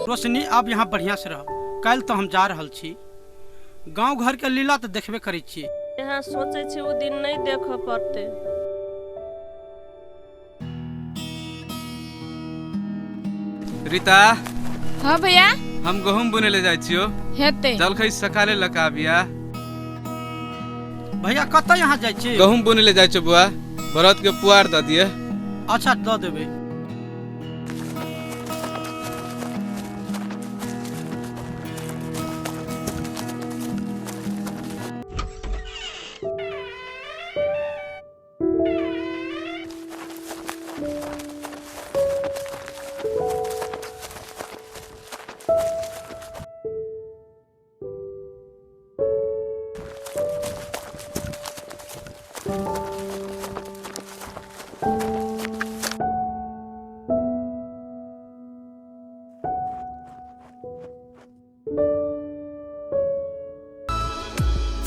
रोशनी, आब यहाँ बढ़िया से रह। काल्हि तऽ हम जा रहल छी। गाँव घर के लीला तऽ देखबे करै छियै। यहाँ सोचै छी ओ दिन नहि देखऽ पड़तै। रीता। हाँ भैया। हम गहूम बुने ले जाइ छियो। हेतै। जलखै सकाले लऽ कऽ आबिया। भैया कतऽ यहाँ जाइ छी? गहूम बुने ले जाइ छियो बुआ, बरद के पुआर दऽ दिए। अच्छा दऽ देबै।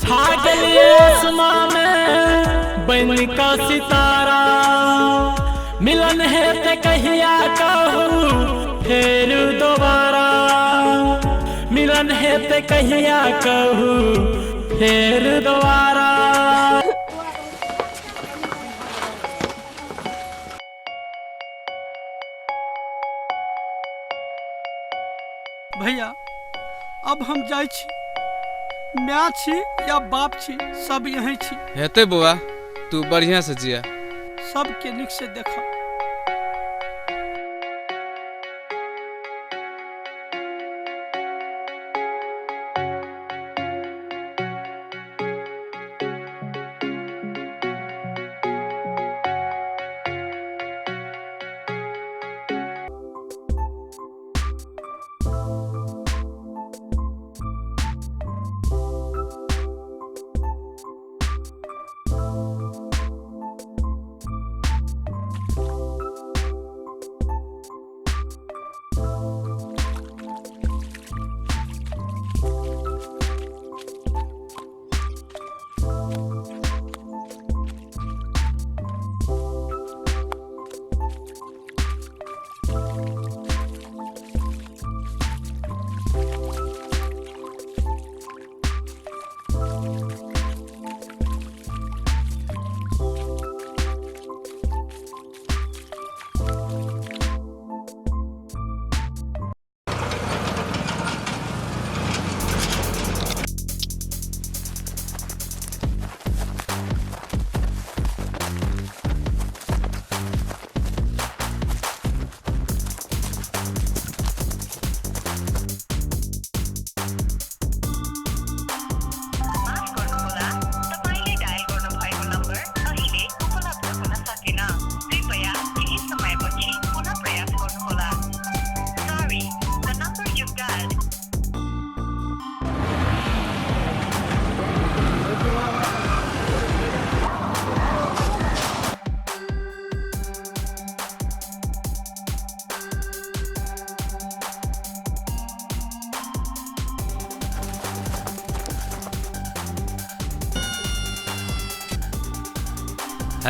छा गेलियै आसमां में बन का सितारा, मिलन हेतै कहिया कहू फेर दोबारा, मिलन हेतै कहिया कहू फेर दोबारा। भैया अब हम जाइ छी, माय छी या बाप छी, सब यहीं छी। हेतै बौआ, तू बढ़िया से जिया। सबके नीक से देख।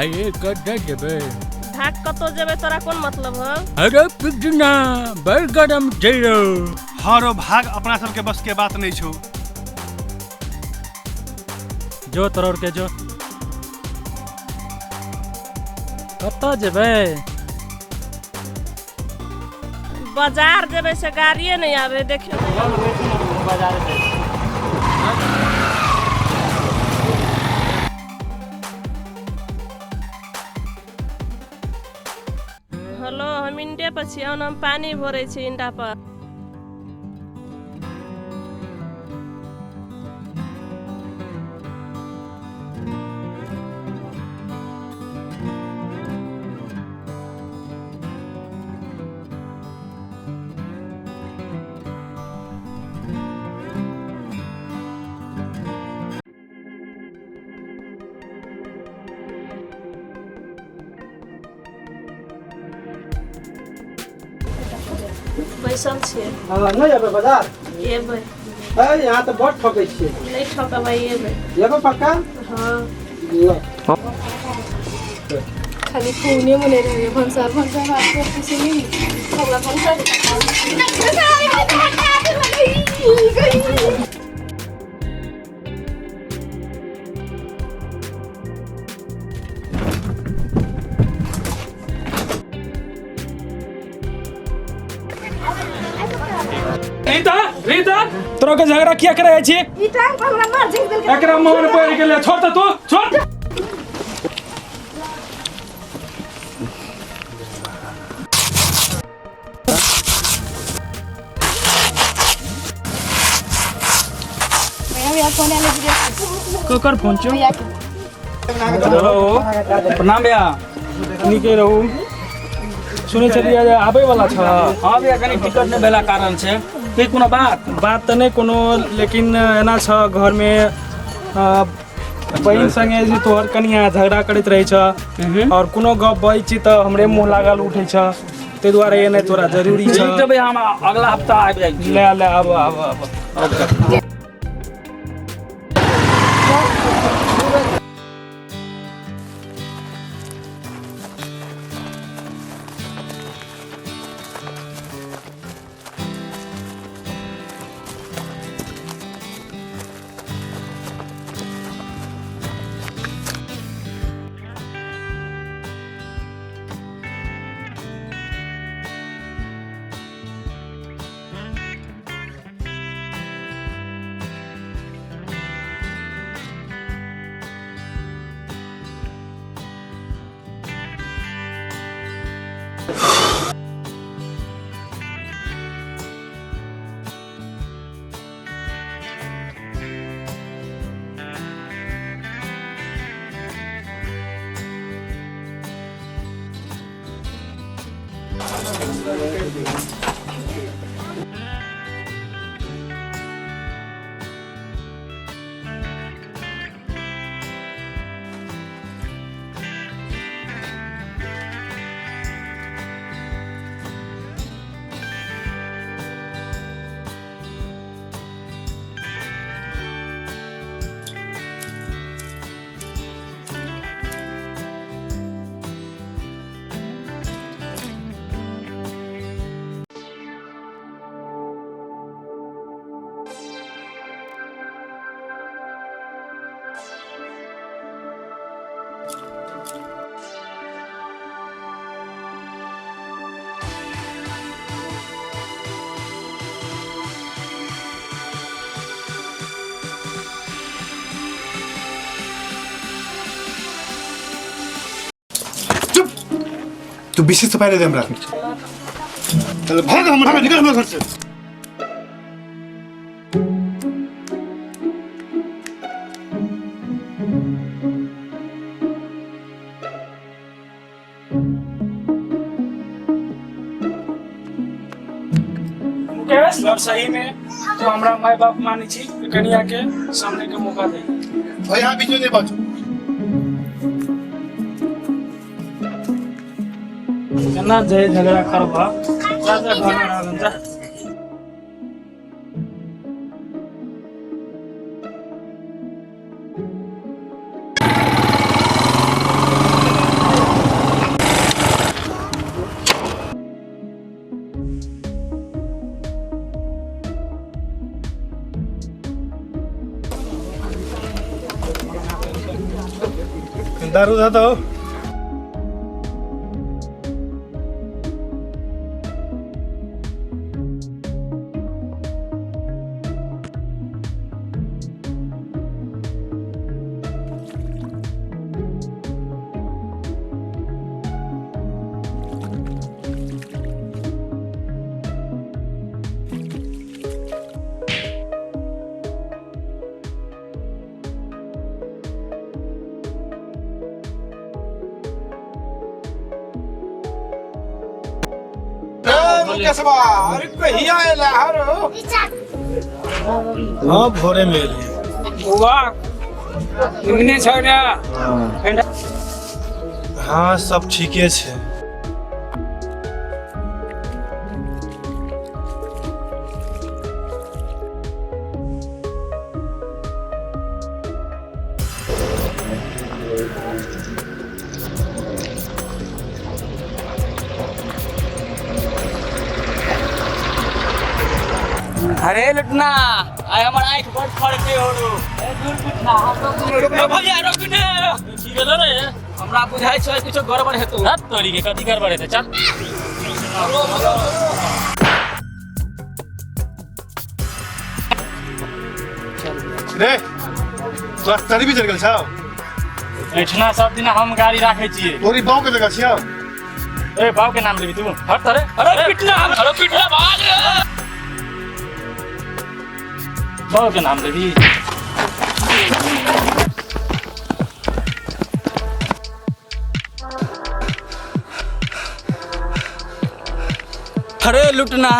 अरे कतऽ जेबै? भाग कतौ जेबै, तोरा कोन मतलब हौ? अरे पिजना बड़ गरम छै रौ। हँ रौ भाग, अपना सबके बस के बात नहीं छौ। जो तोरा के जो। कतऽ जेबै? बाजार जेबै से गाड़िए नहीं आवे, देखियौ। बाजार जेबै। हेलो, हम इंडे पर छी, हम पानी भरै छी इंडा पर। बैसल छियै। हँ, नहि एबै बाजार? एबै। है, यहाँ तऽ बड़ ठकै छियै। नहि ठकबै, एबै। एबै पक्का? हँ। ल। खाली फोने मने रहैए भनसा भनसा भात कर से नहीं हमरा भनसा रीता रीता तोरा के झगड़ा किया करे छी? ई टांग पर हमरा मार झिक देलकै। एकरा मन पड़ गेलै, छोड़ त तू छोड़। भैया भैया फोन आले विदेश। ककर फोन छौ? भैया के। हेलो, प्रणाम भैया। नीके रहू। सुनै छलियै जे आबै वाला छ। हाँ भैया, कनी टिकट नहि भेला कारण छै। की कोनो बात? बात तऽ नहि कोनो, लेकिन एना छ घर में बहिन संगे जे तोहर कनिया झगड़ा करैत रहै छ और कोनो गप बजै छी तऽ हमरे मुँह लागल उठै छ, ताहि दुआरे एनाइ तोरा जरूरी छ। ठीक छै भैया, हम अगला हफ्ता आबि जाइ छी। ले ले, आब आब आब। ओके। तू 20 रुपया दे हमरा। चल भाग, हमरा निकल हमरा घर से। मुकेश, और सही में तो हमरा माय बाप मानै छी, कनिया के सामने के मौका दे। भाई यहाँ बीच में नहीं बाजू। केना जे झगड़ा करबा, जा जा घर में रहन जा। दारू था तो हाँ भोरे में हाँ सब ठीके छे। अरे लुटना आइ हमर आँखि बड़ फड़के हो रो। ए दूर पिटना हम भैया रुक ने। की भेलो रे? हमरा बुझाइ छै किछो गड़बड़ हेतौ। हट तोरी के कथी गड़बड़ हेतै, चल। रे तोरा तरी भी चढ़ गेल छौ। एठना सब दिन हम गाड़ी राखै छियै। तोरी बाव के जगह छियौ। ए बाव के नाम लेबी तू, हट तरे। अरे पिटना, अरे पिटना भाग रे। बाव के नाम लेबी। अरे लुटना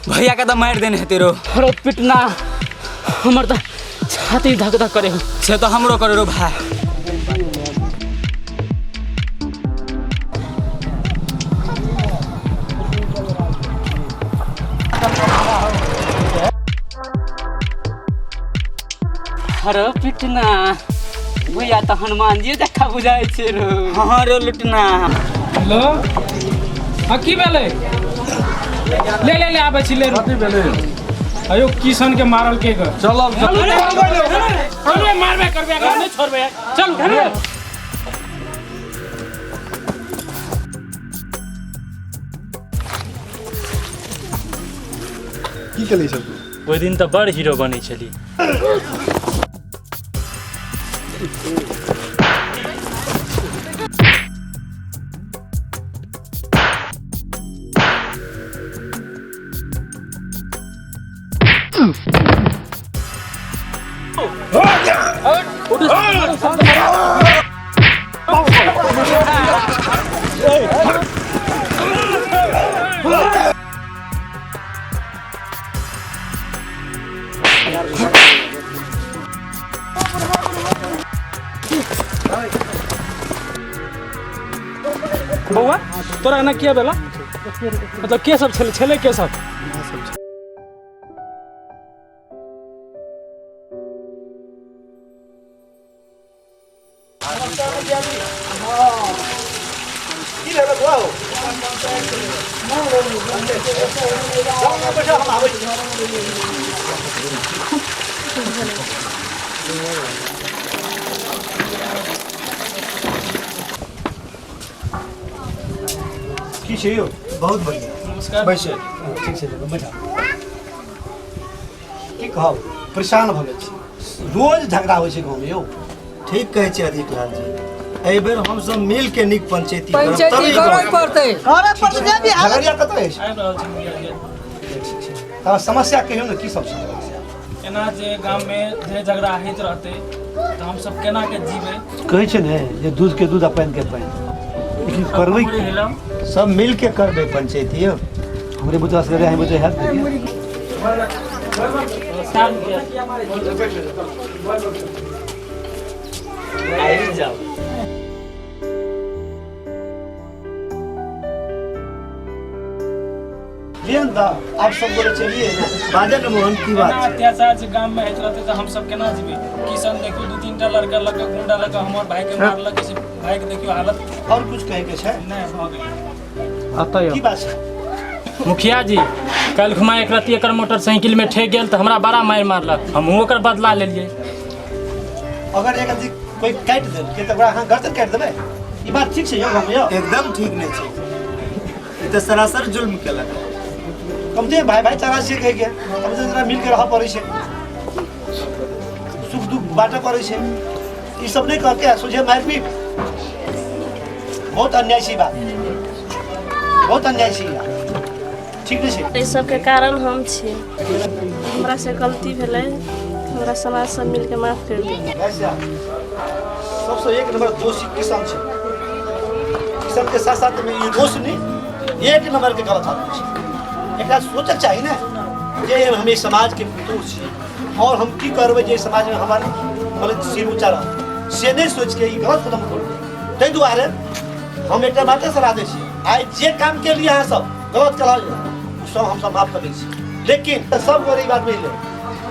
भैया के तऽ मारि देने हेतै रो। अरे पिटना हमर तऽ छाती धक धक करे हो। से तऽ हमरो करे रो भाई। अरे पिटना भैया तऽ हनुमान जी जकाँ बुझाइ छै रो। हाँ रो लुटना। हेलो हाँ की भेलै? ले ले ले आबै छी ले। कथी भेलै? अयो किशन के मारल के ग। चलब अरे मारबे करबे अगर नहीं छोड़बे। चल उठा। की केली सब? ओहि दिन तऽ बड़ हीरो बनै छली। बौआ तोरा एना किया भेला? मतलब के सब छलै छलै के सब? की छै यौ? बहुत बढ़िया। नमस्कार। बैसे। ठीक छै बैठा। की कहब, परेशान भऽ गेल छी। रोज झगड़ा होइ छै गाँवमे यौ। ठीक कहै छै अधिक लाल जी, एहि बेर हम सब मिल के नीक पंचायती पंचायती करऽ पड़तै। करऽ पड़तै जे भी हालत। झगड़िया कतऽ अछि? आबि रहल छै मुखिया जी। ठीक छै। तऽ समस्या कहियौ ने, की सब छै समस्या? एना जे गाममे जे झगड़ा होइत रहतै तऽ हम सब केना के जीबै? कहै छै ने जे दूध के दूध आ पानि के पानि, लेकिन करबै की? सब मिल के करबै पंचायती यौ। हमरे बुझा से रहे बुझे हैत। आबि जाओ। लियन तऽ आब सब गोटे चलिए बाजल ने मोहन, की बात एना छै? अत्याचार जे गाममे होइत रहतै तऽ हम सब केना जीबै? किशन देखियौ 2-3 टा लड़का लऽ कऽ गुंडा लऽ कऽ हमर भाई के मारलक। भाई के देखियौ हालत। और कुछ कहै के छै? नहि भऽ गेलै। की बात छै? मुखिया जी काल्हि खुमा एक रत्ती एकर मोटरसाइकिल में ठेक गेल तऽ हमरा बड़ा मारि मारलक, हमहूँ ओकर बदला लेलियै। अगर एक आदमी कोई काटि देलकै तऽ ओकरा अहाँ गर्दन काटि देबै? ई बात ठीक छै यौ गाँवमे यौ? एकदम ठीक नहि छै, ई तऽ सरासर जुल्म केलक। कम से भाई भाईचारा छियै कहि के कम से कम मिल के रहऽ पड़ै छै, सुख दुख बाँटऽ पड़ै छै। ई सब नहि कह के सोझे मारि पीट बहुत अन्याय छै ई बात, बहुत अन्याय छै ई बात। ठीक नहि छै। एहि सबके कारण हम छी। हमरा से गलती भेलै, हमरा समाज सब मिलके माफ कर दियौ। भाई साहब, सबसँ एक नंबर दोषी किसान छै। किसान के साथ साथ में ई दोष नहीं, एक नंबर के गलत आदमी छै। एकरा सोचक चाही ने जे हम ई समाज के पुतोह छी और हम की करबै जे समाज में हमार मतलब सिर ऊँचा रहत, से नहीं सोच के ई गलत कदम उठौलकै। ताहि दुआरे हम एकटा बाते सलाह दै छी, आइ जे काम के लिए अहाँ सब गलत केलहुँ ओ सब हम सब माफ कऽ दै छी, लेकिन सब गोरे ई बात मिल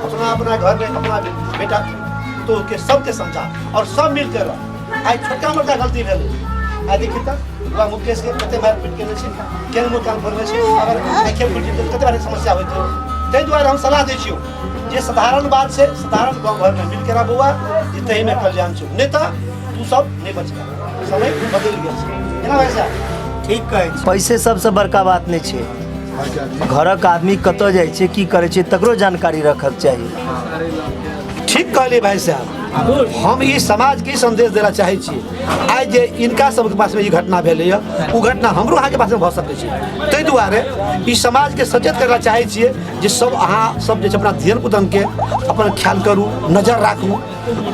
अपना अपना घर में अपना बेटा पुतोह के सबके समझा और सब मिल के रह। आइ छोटका मोटका गलती भेलै, आइ देखी तऽ वएह मुकेश के कते मारि पीट केने छै, केहन मुँह कान फोड़ने छै। अगर आँखे फूटि जेतै तऽ कते बार समस्या होइत। ताहि दुआरे हम सलाह दै छियौ जे साधारण बात छै, साधारण गाँव घरमे मिलके रह बौआ, जे तहीमे कल्याण छौ, नहि तऽ तू सब नहि बचबह। समय बदलि गेल छै। केना भाइ साहब? ठीक कहै छी। पैसे सबसँ बड़का बात नहि छै, घरक आदमी कतऽ जाइ छै, की करै छै, तकरो जानकारी रखक चाही। ठीक कहलियै भाइ साहब। हम ई समाजके ई संदेश देला चाहै छी, आइ जे इनका सबके पासमे ई घटना भेलैए ओ घटना हमरो अहाँके पासमे भऽ सकै छै। ताहि दुआरे ई समाजके सचेत करला चाहै छियै जे सब अहाँ सब जे छै अपना धियन पुतनके अपन ख्याल करू, नजर राखू,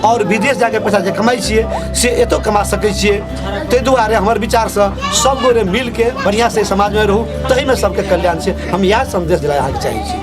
और विदेश जाके पैसा जे कमाइ छियै से एतौ कमा सकै छियै। ताहि दुआरे हमर विचारसँ सब गोरे मिलके बढ़िआँसँ समाजमे रहू, ताहिमे सबके कल्याण छै। हम इएह संदेश देला अहाँके चाहै छी।